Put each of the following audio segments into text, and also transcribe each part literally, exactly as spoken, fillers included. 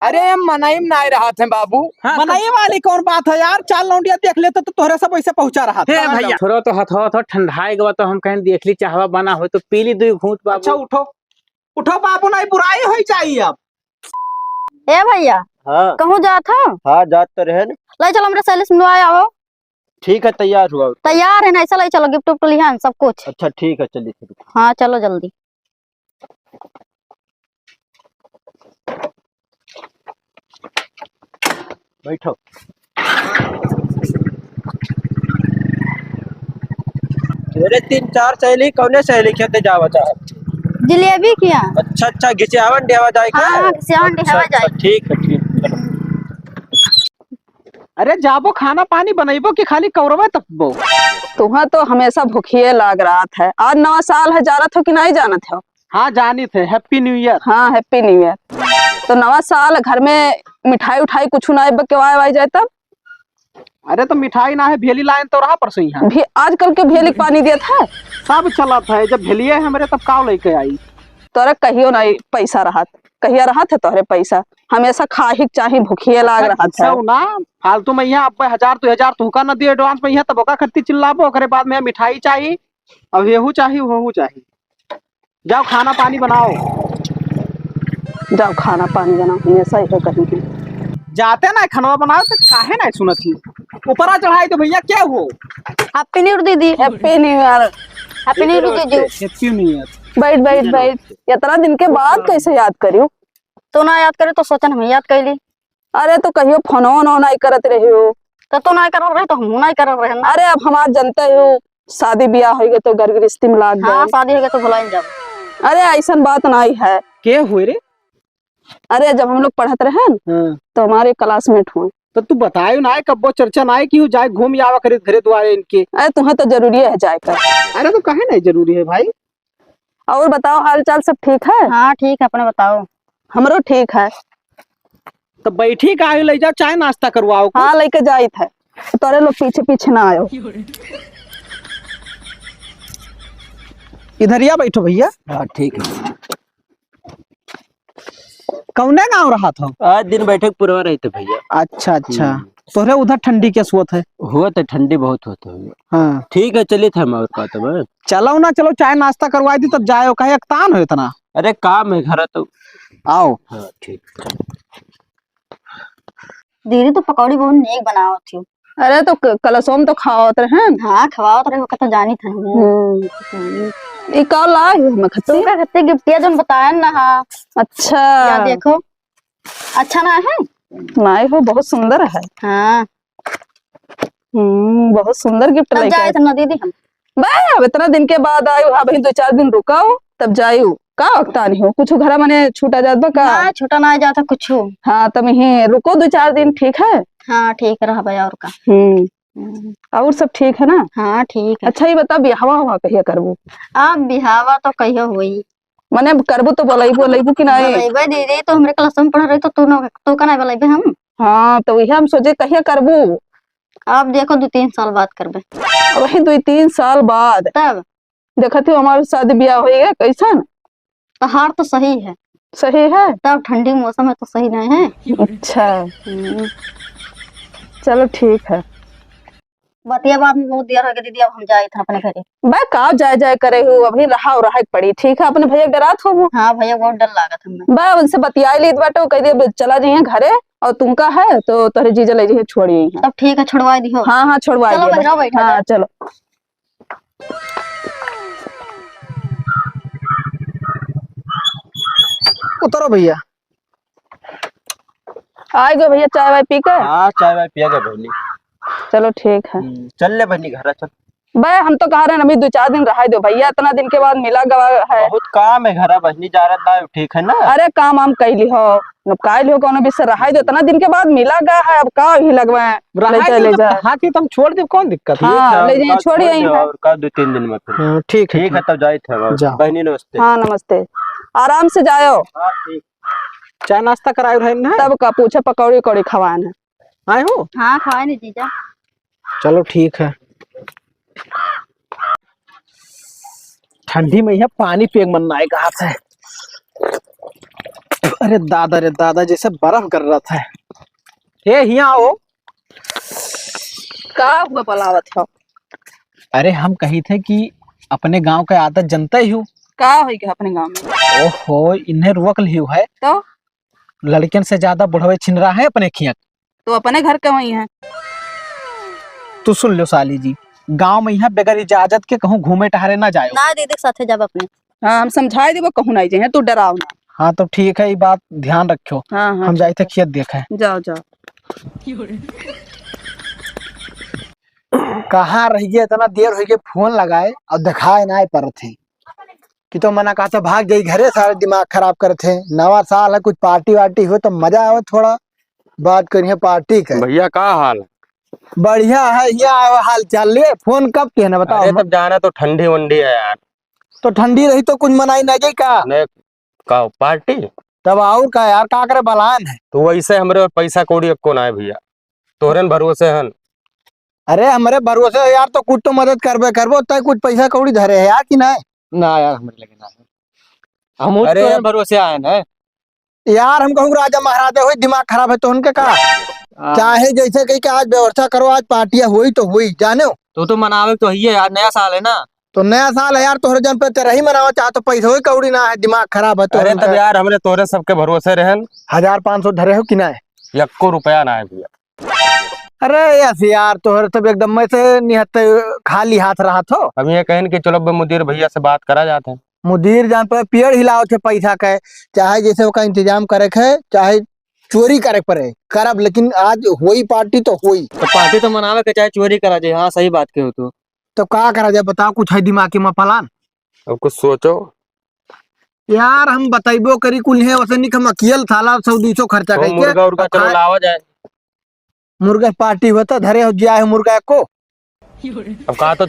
अरे, हम मनई में नाय रहत हैं बाबू। हाँ, मनई वाली कौन बात है यार? चार लौंडिया देख लेते तो तोहरे सब वैसे पहुंचा रहा था। हे भैया, थोड़ा तो हथवा, हथवा ठंडा गवा तो हम कहेन देख ली, चाहवा बना हो तो पी ली दुई घूंट बाबू। अच्छा, उठो, उठो बाबू, नहीं बुराई हो जाई अब। ए भैया, हाँ। कहूँ जात हो? हाँ, जात तो रहे न। ले चलो, हमरे सहेली से मिलवाए आओ। ठीक है, तैयार हुआ। तैयार है ना, ऐसा ले चलो, गिफ्ट उफ्ट लिहान, सब कुछ। अच्छा, ठीक है, चलिए, चलिए। हाँ, चलो जल्दी। बैठो। मेरे तीन चार सहेली, कौने सहेली खेते जावा चाहे? जिलेबी किया। अच्छा, अच्छा, घिसियावन डेवा जाए का? हाँ, हाँ, घिसियावन अच्छा, डेवा अच्छा, जाए। ठीक है, ठीक है। अरे जाबो, खाना पानी बनइबो कि खाली कौरवे तपबो? तुहा तो हमेशा भुखिए लाग रहत है। आज नवा साल है, जानत हो कि नहीं जानत हो? हाँ, जानित है, Happy New Year। हाँ, Happy New Year। तो नवा साल, घर में मिठाई उठाई कुछ ना बकेवाए वाई जाए तब? अरे तो मिठाई ना है, भेली लाइन तो रहा परसों यहाँ। भी आजकल के भेली के पानी देत है? सब चलत है, जब भेलिए हमरे तब काव लेके आई? तोरे कहियो नहीं पैसा रहत, कहिया रहत है तोहरे पैसा? हमेशा खाही के चाही, भुखिए लाग अच्छा, रहत है। गुस्सा ना, फालतू में यहाँ अब हजार दो हजार तुहका न दिए advance में यहाँ, तब ओका खत्ती चिल्लाबो, ओकरे बाद में मिठाई चाही, अब येहू चाही, वहू चाही। जाओ खाना पानी बनाओ। जाओ खाना पानी बनाओ, हमेशा इहे कही थी। जाते ना खनवा बनाओ तो काहे ना सुनत ही? ऊपरा चढ़ाई तो भैया क्या हो? Happy New Year दीदी। Happy New Year। Happy New Year जीजू। Happy New Year। बैठ, बैठ, बैठ। इतना दिन के बाद कैसे याद करियो? तो ना याद करे तो सोचन हम याद कैली। अरे तो कहियो फोनो वोनो नहीं करत रहियो। तो तू नहीं करत रहे तो हमहू नहीं करत रहे ना। अरे अब हमार जनते हो, शादी ब्याह होइ गए तो घर गृहस्थी में लाग हाँ, गए। शादी होइ गए तो भुलाइन जाब। अरे ऐसन बात नहीं है। के हुए रे? अरे जब हम लोग पढ़त रहे न, हाँ। तो हमारे classmate हुए। तो तू बतायो ना, कब्बो चर्चा ना की हो, जाए घूम आवा करे घरे दुआरे इनके। अरे तुम्हें तो जरूरी है जाए कर। अरे तो काहे नहीं जरूरी है भाई? और बताओ, हाल चाल सब ठीक है? हाँ, ठीक है, अपने बताओ। हमरो ठीक है। तो बैठी काहे, ले जाओ, चाय नाश्ता करवाओ कुछ। हाँ, लेके जाइत है, तोरे लोग पीछे पीछे ना आयो। इधरिया बैठो भैया। हाँ, ठीक है। कौने गाँव रहत हो? आज दिन बैठक पुरवा रही थे भैया। अच्छा, अच्छा। हम्म। तोहरे उधर ठंडी कैस होत है? होत है, ठंडी बहुत होत है भैया। हाँ। ठीक है, चलित है हम और का तब। चलो ना, चलो, चाय नाश्ता करवाई दी, तब जायो, काहे अकतान हो इतना? अरे, काम है घर तो। आओ। हाँ, ठीक। दीदी, तू पकौड़ी बहुत नीक बनावत हो। अरे, तो क-, कलसोम तो खावत रहे। हाँ, खवावत रहे, ओका तो जानित है। हम्म। हम्म। ई का लाई हो हमें खत्ती? तू का खत्ती गिफ्टिया जौन बतायन ना, हाँ। अच्छा। या देखो, अच्छा ना है? नाई हो, बहुत सुंदर है। हाँ। हम्म, बहुत सुंदर गिफ्ट तब लेके जाए आए। थे ना दीदी हम। बे, अब इतना दिन के बाद आए हो, अभी दो चार दिन रुकाओ, तब जाइयो। का अकतानी हो? कुछ घरा मने छूटा जात बा का? ना, छूटा ना जात है कुछ। हाँ, तब यहीं रुको दो चार दिन, ठीक है? हाँ, ठीक रहा भाई, और का। हम्म। हम्म। और सब ठीक है ना? हाँ, ठीक है। अच्छा, ये बता, बिहावा हुआ कहिया करबू? अब बिहावा तो कहियो हुई। मने अब करबू तो बोलैबू, बोलैबू कि नहीं? बोलैबे दीदी, तो हमरे class में पढ़ रही तो तू न, तू का नहीं बोलैबे हम? हाँ, तो वही हम सोचे कहिया करबू? अब देखो, दो तीन साल बाद करबे। वही दो तीन साल बाद? तब? देखत हो हमार शादी ब्याह होइगा, कैसन? तहार तो सही है। सही है? तब ठंडी मौसम है तो सही नहीं है? अच्छा। हम्म। चलो ठीक है। बतिया बाद में बहुत देर हो गया दीदी, अब हम जाए थे अपने घरे। बा का जाए जाए करे हो, अभी रहा और रहा के पड़ी। ठीक है, अपने भैया के डरात हो वो। हाँ भैया, बहुत डर लागत हमें। बा उनसे बतियाई लीत बाटे, वो कह दिया चला जाइए घरे और तुमका है तो तोहरे जीजा ले जाइए छोड़िए यहाँ। तब ठीक है, छोड़वाई दिहो। हाँ, हाँ, छोड़वाई चलो, दिया बा। बैठो, बैठो, हाँ, बैठो। चलो। उतरो भैया। आए गो भैया, चाय वाय पी के? हाँ, चाय वाय पिया गए बहनी। चलो ठीक है। हम्म, चल ले बहनी, घर चल। बे, हम तो कह रहे हैं, अभी दो चार दिन रहा दो भैया, इतना दिन के बाद मिला गवा है। बहुत काम है घरा बहनी, जा रहा था, ठीक है ना? अरे काम हम कह ली हो, अब कह ली हो, कौनो भी से रहा दो, इतना दिन के बाद मिला गया है, अब का ही लगवा है, ले रहा जा, दो ले तो जा। कहा थी तुम छोड़ दे, कौन दिक्कत है? हाँ, ठीक है, ले जाइए, छोड़ छोड़िए दो, यहाँ। और का दो तीन दिन में फिर। हाँ, ठीक है, ठीक है, ठीक। तब जाए थे अब। जाओ। बहनी नमस्ते। हाँ, नमस्ते। आराम से जाओ। हाँ, ठीक। चाय नाश्ता कराए रहे ना? तब का पूछे, पकौड़ी उकौड़ी खवाए ना। आए हो? हाँ, खवाए नहीं जीजा। चलो ठीक है। ठंडी में यह पानी पिए के मन ना आए कहा से। अरे दादा रे दादा, जैसे बर्फ गर रहा था। ए, हियाँ आओ। का हुआ पलावत हो? अरे, हम कही थे कि अपने गाँव के आदत जनता ही हूँ। का होई के अपने गाँव में? ओहो, इन्हें रोक लियो है। तो? लड़कियन से ज्यादा बुढ़वे छिन रहा है अपने खिया। तो अपने घर के वही हैं। तू सुन लो साली जी, गाँव में यहाँ बगैर इजाजत के कहूँ घूमे टहरे ना जायो। ना दीदी के साथे जब अपने। हाँ, हम समझाए देबो, कहूँ नहीं जाए, तू डराओ ना। हाँ, तो ठीक है, ये बात ध्यान रखियो। हाँ, हाँ, हम ठीक जाए थे है। खेत देखे। जाओ, जाओ। कहाँ रह गया, इतना देर हो गया फोन लगाए और दिखाए ना परत है। कि तो मना कहा था भाग जाई घरे, सारे दिमाग खराब करत है। नवा साल है, कुछ पार्टी वार्टी हो तो मजा आवे थोड़ा। बात करिए पार्टी के। भैया, का हाल है? बढ़िया है, यहाँ आवे हाल चाल ले। फोन कब के है ना बताओ अरे, हम। तब जाना तो ठंडी वंडी है यार। तो ठंडी रही तो कुछ मनाई ना जाई का? नहीं, का पार्टी? तब और का यार, का करे बलान है। तो वैसे हमरे पैसा कौड़ी एको ना है भैया, तोहरे न भरोसे हन। अरे हमरे भरोसे यार, तो कुछ तो मदद करबे करबो, तय कुछ पैसा कौड़ी धरे है यार कि नहीं? ना यार, हमरे लगे ना है। हम उस अरे तोरे यार। भरोसे आए हैं। यार, हम कहूँ राजा महाराजा होई, दिमाग खराब है तो उनके का? हाँ। चाहे जैसे कही कि आज व्यवस्था करो, आज पार्टियाँ होई तो होई, जाने हो? तो, तो मनावे तो ही है यार, नया साल है ना। तो नया साल है यार, तोहरे जन पे तेरा ही मनावा चाहत हो, पैसा होई कौड़ी ना है, दिमाग खराब है तो अरे उनका। तब यार, हमरे तोहरे सबके भरोसे रहन। हजार पाँच सौ धरे हो कि ना है? यक्को रुपया ना है भैया। अरे यस यार, तोहरे तब एकदम में से निहत्ते खाली हाथ रहत हो। हम ये कहन कि चलो अब मुदीर भैया से बात करा जात है। मुदीर जान पर पेड़ हिलाओ थे पैसा के, चाहे जैसे ओका इंतजाम करे के, चाहे चोरी करे के पड़े, करब, लेकिन आज होई पार्टी तो होई। तो पार्टी तो मनावे के चाहे चोरी करा जाए। हाँ, सही बात कहो तू। तो का करा जाए बताओ, कुछ है दिमाग में प्लान? अब कुछ सोचो। यार हम बतैबो करी कुल है, वैसे निक हम अकियल साला सौ दो सौ खर्चा तो करके मुर्गा उर्गा अब चलो खा- लावा जाए। मुर्गा पार्टी होता, धरे हो जिया है मुर्गा को। अब कहा तो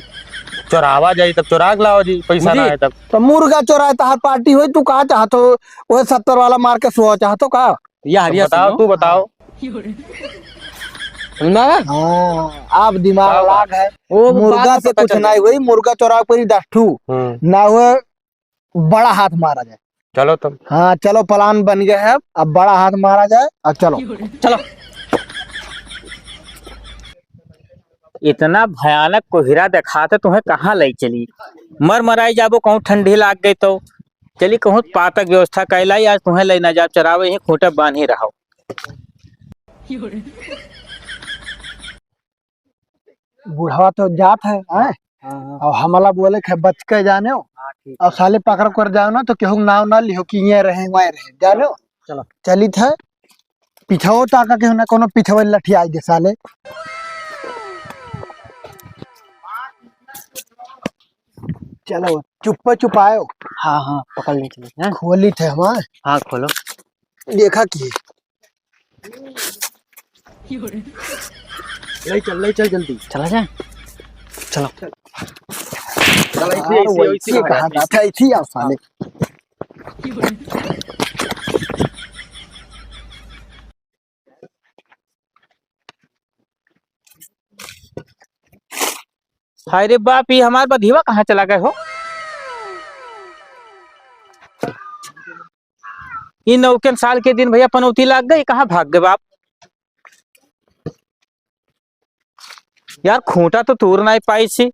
चोरावा जाई, तब चोरा के लावा जी, पैसा ना मुर्गी? है तब। तो मुर्गा चोराए तहार पार्टी होई, तू कहा चाहत हो? वह सत्तर वाला मार के सोआ चाहत हो का? या हरिया बताओ, सुनो। तू बताओ। सुना? हाँ, आप दिमाग का लाग है। वो मुर्गा बात से पता कुछ चल नहीं जाए। हुई, मुर्गा चोरा पर ही दस ठू। हम्म। ना हुए बड़ा हाथ मारा जाए। चलो तब। हाँ, चलो, प्लान बन गया है, अब बड़ा हाथ मारा जाए, अब चलो। चलो। इतना भयानक कोहिरा देखाते तुम्हें कहाँ ले चली? मर मराई जाबो, कहूँ ठंडी लाग गई तो। चली कहूँ पातक व्यवस्था कैलाई, आज तुम्हें लेना जाब चरावे, यहीं खूंटे बांधी रहो। बुढ़वा तो जात है, हैं? हाँ, हाँ। और हमला बोले के बच के जाने हो। हाँ, ठीक और है। साले पकड़ कर जाओ ना तो केहू नाव ना लिहो कि ये रहे, वहाँ रहे, जाने हो? चलो। चलित है, पिछवो ताका केहू ना कोनो पिछवे लठियाई दे साले। चलो, चुप्पे चुपायो। हाँ, हाँ, पकड़ ले चलित है। खोलित है हमार। हाँ, खोलो। देखा कि ले चल, ले चल जल्दी। चला जाए। चलो। चल, ऐसी, यार, ऐसी, वैसे ऐसी कहाँ जाता है? ऐसी आओ साले। हाय रे बाप, ये हमार बधिवा कहाँ चला गए हो? ई नौकन साल के दिन भैया पनौती लाग गई, कहाँ भाग गए बाप? यार, खूंटा तो तूर नाई पाई छी।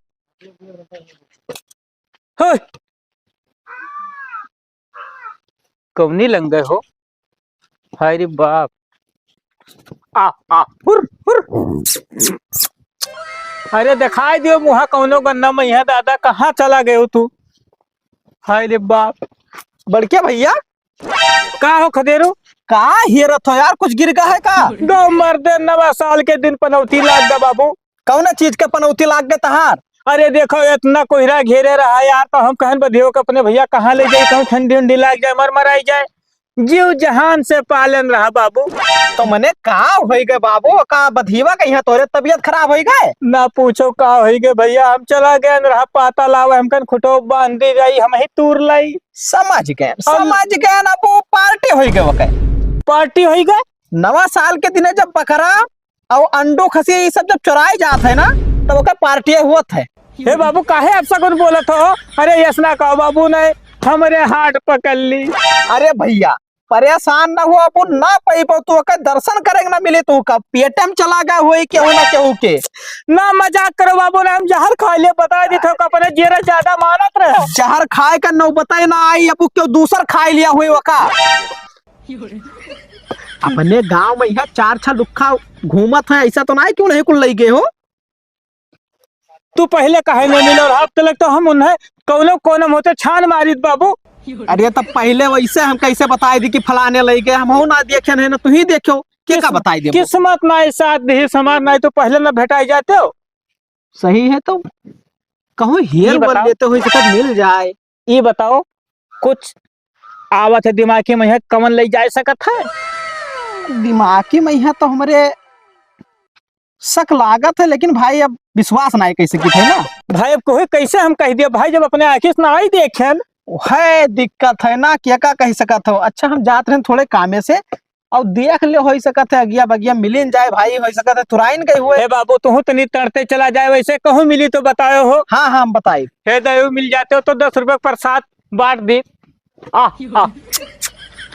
होय! कौनी लंग गए हो? हाय रे बाप। आ, आ, हुर, हुर। अरे, दिखाई दियो मुहा कौनो गन्ना मैया दादा, कहाँ चला गए हो तू? हाय रे बाप। बड़के भैया, का हो खदेरू? का हेरत हो यार, कुछ गिर गा है का? दो मर्दे, नवा साल के दिन पनौती लाग गा बाबू। कौन चीज के पनौती लाग गए तहार? अरे देखो, इतना कोहरा घेरे रहा यार, तो हम कहन बधियो के अपने भैया कहाँ ले जाई, कहूँ ठंडी उंडी लाग जाए, मर मराई जाए, जीव जहान से पालन रहा बाबू। तो मने का होई गए बाबू, का बधिवा के यहाँ तोरे तबीयत खराब होई गए? ना पूछो का होई गए भैया, हम चला गए रहा पाता लावे, हमकन खुटो बांध दी रही, हम ही तूर लाई। समझ गए, अब समझ गए ना, वो पार्टी होई गए, ओके। पार्टी होई गए? नवा साल के दिने जब बकरा और अंडो खसी ये सब जब चुराए जात है ना, तब ओकर पार्टी होत है। हे बाबू, काहे अपशगुन बोलत हो? अरे, यस ना कहो बाबू, नहीं, हमरे हाथ पकड़ ली। अरे भैया, परेशान न हो, अब ना पइबो, तू ओकर दर्शन करे के ना मिली, तू का पेटे में चला गए होई केहू ना केहू के। ना मजाक करो बाबू, ना हम जहर खा लिए, बता दी तो अपने जेरा ज्यादा मानत रहे। जहर खाए का नौबते ना आई, अब क्यों दूसर खाए लिया हुई ओका। अपने गांव में यहाँ चार छह लुक्खा घूमत है, ऐसा तो ना है क्यों नहीं कुल लई गए हो? तू पहले काहे नहीं मिलो? अब तलक तो हम उन्हें कौनो कोनम होते छान मारित बाबू। अरे, तब पहले वैसे हम कैसे बताई दी कि फलाने लई गए, हम हो ना देखे नहीं ना, तू ही देखो, के का किस-, बताई देबो? किस्मत ना साथ दी, समाज ना तो पहले ना भेटाई जाते हो। सही है, तो कहूँ हेर ये वर बताओ। लेते हो, इसे तब मिल जाए। ये बताओ, कुछ आवत है दिमागी में, कवन लई जा सकत है? दिमागी में तो हमरे शक लागत है, लेकिन भाई अब विश्वास ना है कैसे की है ना। भाई अब कोई कैसे हम कह दिया भाई, जब अपने आँखी से ना आई देखेन। है दिक्कत है ना, के का कह सकत हो। अच्छा हम जात रहे थोड़े कामे से, और देख ले हो सकत है अगिया बगिया मिलिन जाए भाई, हो सकत है तुराइन गए हुए। हे बाबू तुहू तनी तड़ते चला जाए, वैसे कहूँ मिली तो बतायो हो। हाँ हाँ हम बताई। हे दयू मिल जाते हो तो दस रुपये प्रसाद बांट दी। आ, आ।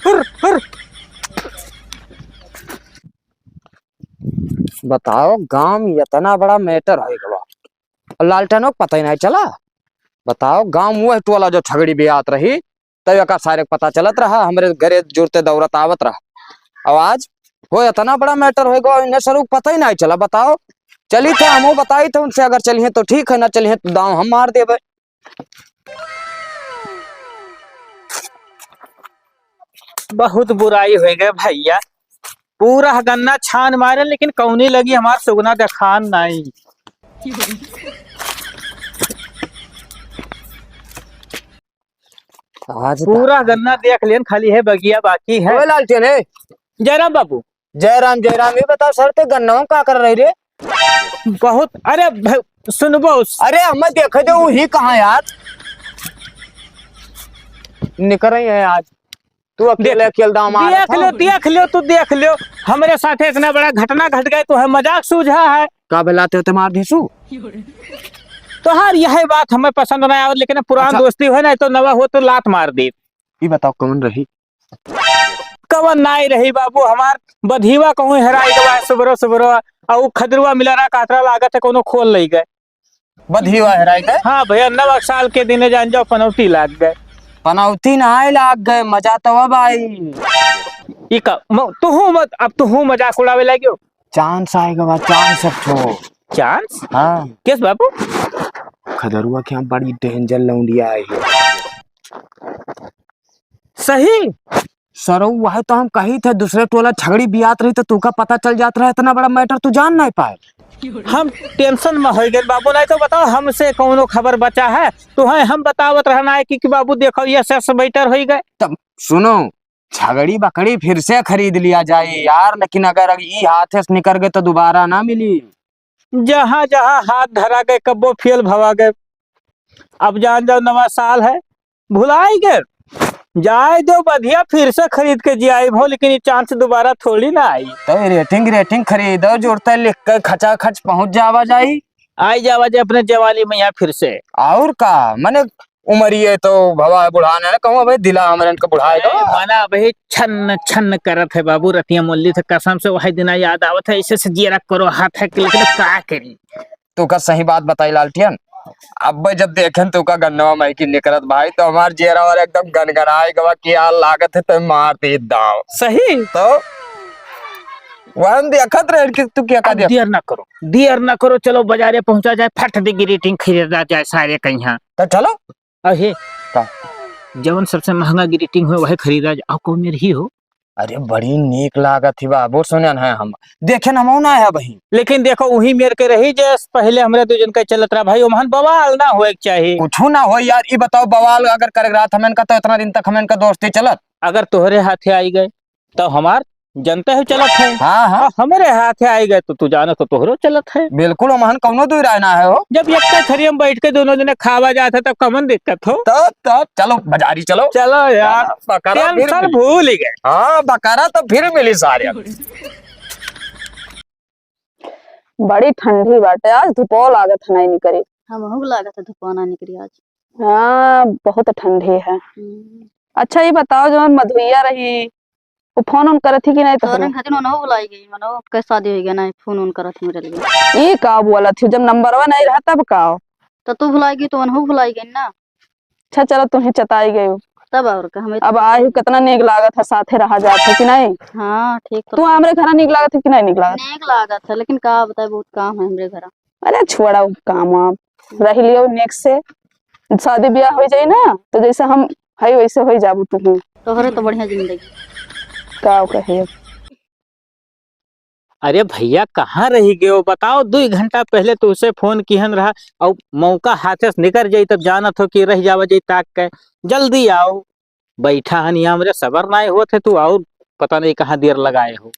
हुर, हुर। बताओ, गांव में इतना बड़ा matter होइ गवा और लालटेनो के पता ही नहीं चला। बताओ, गांव में वह टोला जो झगड़ी बियात रही, तब एका सारे के पता चलत रहा, हमरे घरे जुरते दौरत आवत रहा। और आज वो इतना बड़ा matter होइ गवा, इन्हें सरू के पता ही नहीं चला। बताओ, चली थे हमहू बताई थे उनसे, अगर चलिए तो ठीक है, ना चलिए तो दांव हम मार देबे। बहुत बुराई होइ गए भैया, पूरा गन्ना छान मारे, लेकिन कौनी लगी हमार सुगना देखान नाई। आज पूरा गन्ना देख लेन, खाली है बगिया बाकी है। ओए लालटेन, ए। जयराम बाबू। जयराम, जयराम, ये बताओ सर, ते गन्ना में का कर रही रे? बहुत, अरे भ-, सुनबो। अरे हमें देखे दे, वही कहाँ यार? निकर रही है आज। तू अकेले, देख, अकेले दामाद देख है। लो, देख लो, तू देख लो, हमरे साथे इतना बड़ा घटना घट गए, तो है मजाक सूझा है। का बलाते होते मार देसु? तोहार यह बात हमें पसंद ना आवत, लेकिन अब पुरान अच्छा। दोस्ती है ना, तो नवा हो तो लात मार दे। ई बताओ कौन रही? कवन नाई रही बाबू, हमार बधिवा कहूँ हेराई गवा है सुबरो सुबरो, आ उ खदरुआ मिलरा कातरा लागत है कोनो खोल लई गए। बधिवा हेराई गए? हाँ भैया, नवा साल के दिने जान जाओ पनौती लाग गए। पनौती नाई लाग गए, मजा तो अब आई। ई का, म-, तुहू मत, अब तुहू मजाक उड़ावे लाग्यो। Chance आए गवा, chance अब छो। Chance? हाँ। किस बाबू? खदरुआ के यहाँ बड़ी danger लौंडिया आई है। सही? सर, वह तो हम कही थे, दूसरे टोला झगड़ी बियात रही तो तूका पता चल जात रहा, इतना बड़ा matter तू जान नहीं पाए। हम tension में हो गए बाबू, नहीं तो बताओ हमसे कौनो खबर बचा है? तो है हम बतावत रहना है कि, कि बाबू देखो ये सस बैटर हो गए। तब सुनो, झगड़ी बकड़ी फिर से खरीद लिया जाए यार, लेकिन अगर ई हाथे से निकर गए तो दोबारा ना मिली। जहाँ जहाँ हाथ धरा गए, कब्बो फेल भवा गए। अब जान जाओ, नवा साल है, भुलाई गए। जाए दो, बधिया फिर से खरीद के जियाई भो, लेकिन ये chance दोबारा थोड़ी ना आई। तो rating, rating खरीदो, जोड़ता लिख के खचाखच पहुँच जावा जाई। आई जावा जाए अपने जवानी में यहाँ फिर से। और का, मने उमरिए तो भवा है, बुढ़ान है, कहूँ अबे दिला हमरन के बुढ़ाए ए, का। मना अबे छन्न छन्न करत है बाबू, रतिया मुल्ली थे कसम से वही दिना याद आवत है, ऐसे से जियरा करो हाथ है कि लेकिन का करी। तू का सही बात बताई लालटियन, अब जब देखेन तू का गन्नवा माई की निकरत भाई, तो हमार जेरा और एकदम गनगनाए गवा कि यार लागत है तो मार दे दाव। सही? तो वहन देखत रहे कि तू क्या का अब देख। देर ना करो, देर ना करो, चलो बाजारे पहुंचा जाए, फट दे greeting खरीदा जाए सारे कहीं। तो चलो। अहे, का? जवन सबसे महंगा greeting हो, वही खरीदा जाओ, कौन मेर ही हो? अरे, बड़ी नीक लागत ही बाबू, सुनन है हम। देखे न, हम ना है वही। लेकिन देखो, वही मेर के रही, जे पहले हमरे दू जन का चलत रहा भाई, ओमहन बवाल ना होए के चाही। कुछ ना हो यार, ई बताओ, बवाल अगर करे रात हमन का, तो इतना दिन तक हमन का दोस्ती चलत? अगर तोहरे हाथे आई गए, तो हमार जनते हो चलत है। हाँ, हाँ। और हमरे हाथे आई गए तो तू जानो तो तोहरो चलत है। बिल्कुल, ओमहन कौनो दुई राय ना है हो। जब एक थरिया में बैठ के दोनों जने खावा जात है तब कमन दिक्कत हो। तो, तो चलो बाजारी चलो। चलो यार, चलो, बकरा फिर tension मिली। भूल ही गए। हाँ, बकरा तो फिर मिली सारे। बड़ी ठंडी बाटे, आज धुपो लागत है नहीं निकरी। हमहू के लागत है धुपो ना निकरी आज। हाँ, बहुत ठंडी है। हम्म। अच्छा, ये बताओ, जो मधुइया रही, वो फोन उन करत ही कि नहीं तोहरे? तोहरे खातिर ओनहु भुलाई गई, मनो के शादी होइ गया ना, फोन उन करत ही मेरे लिए। ई का बोलत ही, जब नंबरवा नहीं रहा तब का? तो तू भुलाई गई तो ओनहु भुलाई गई ना। अच्छा चलो, तुम ही चताई गई हो। तब और का, हमें अब आई हो, कितना नीक लागत है, साथे रहा जात है कि नहीं? हाँ, ठीक तो तू हमरे घर नीक लागत है कि नहीं नीक लागत? नीक लागत है, लेकिन का बताए, बहुत काम है हमरे घर। अरे छोड़ा वो काम वाम, रह लियो नीक से, शादी ब्याह हो जाई ना तो जैसे हम है वैसे हो जाबू तू। तोहरे तो बढ़िया जिंदगी। का कहे? अरे भैया, कहाँ रही गयो बताओ? दुई घंटा पहले तुहसे फोन किहन रहा, और मौका हाथे से निकर जाई तब जानत हो कि रह जावा जाई ताक के। जल्दी आओ, बैठा हन यहाँ, हमरे सबर नाय होत है, तू और पता नहीं कहाँ देर लगाए हो।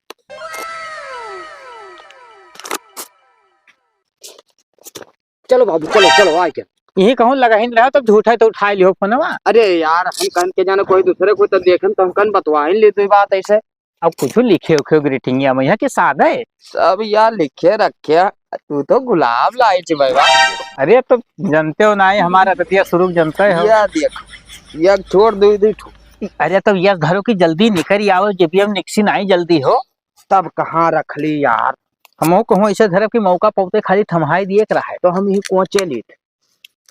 चलो बाबू, चलो, चलो, आ गया। यही कहूँ लगाइन रहा, तब झूठा तो उठाए लियो फोनवा। अरे यार, हम कहन के जाने कोई दूसरे को तो देखन, तो हम कहन बतवाइन ले तो बात ऐसे। अब कुछ लिखे उखे ग्रीटिंगिया में यहाँ के सादे? सब यार लिखे रखे, तू तो गुलाब लाई छी भाई बा। अरे तो जानते हो ना, ये हमारा रतिया शुरू जानते हो। या देख, या छोड़ दो, दो ठो। अरे तो या घरों की जल्दी निकल आओ, जब हम निकसी नहीं जल्दी हो। तब कहाँ रख ली यार? हमहू कहूँ ऐसे धरब कि मौका पौते खाली थम्हाई दिए के रहे। तो हम ही कोचे लीत।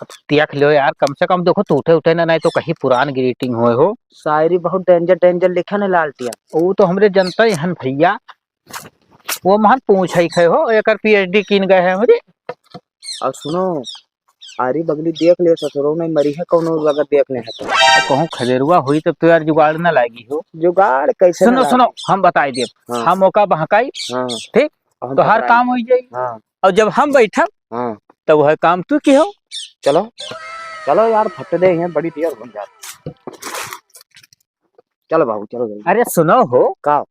अब देख लो यार, कम से कम देखो, टूटे उठे ना, नहीं तो कहीं पुरान ग्रीटिंग होए हो। शायरी बहुत डेंजर डेंजर लिखे न लालटिया। वो तो हमरे जनता ही हन भैया, वो महन पूछ ही खे हो, एकर पीएचडी कीन गए हैं हमरे। और सुनो, आरी बगली देख ले ससुरो, नहीं मरी है कौनो, अगर देख ले है तो। कहूँ खदेरुआ हुई तब तो यार जुगाड़ ना लागी हो। जुगाड़ कैसे सुनो, ना सुनो, लागी? हम बताई देब। हाँ। हम ओका बहकाई, हाँ। ठीक? और हम तो हर पकड़ाई। काम हो जाई। हाँ। और जब हम बैठब, हाँ। तब वह काम तू की हो। चलो, चलो यार, फट दे हैं, बड़ी देर हो जात। चलो बाबू, चलो जल्दी। अरे सुनो हो, का?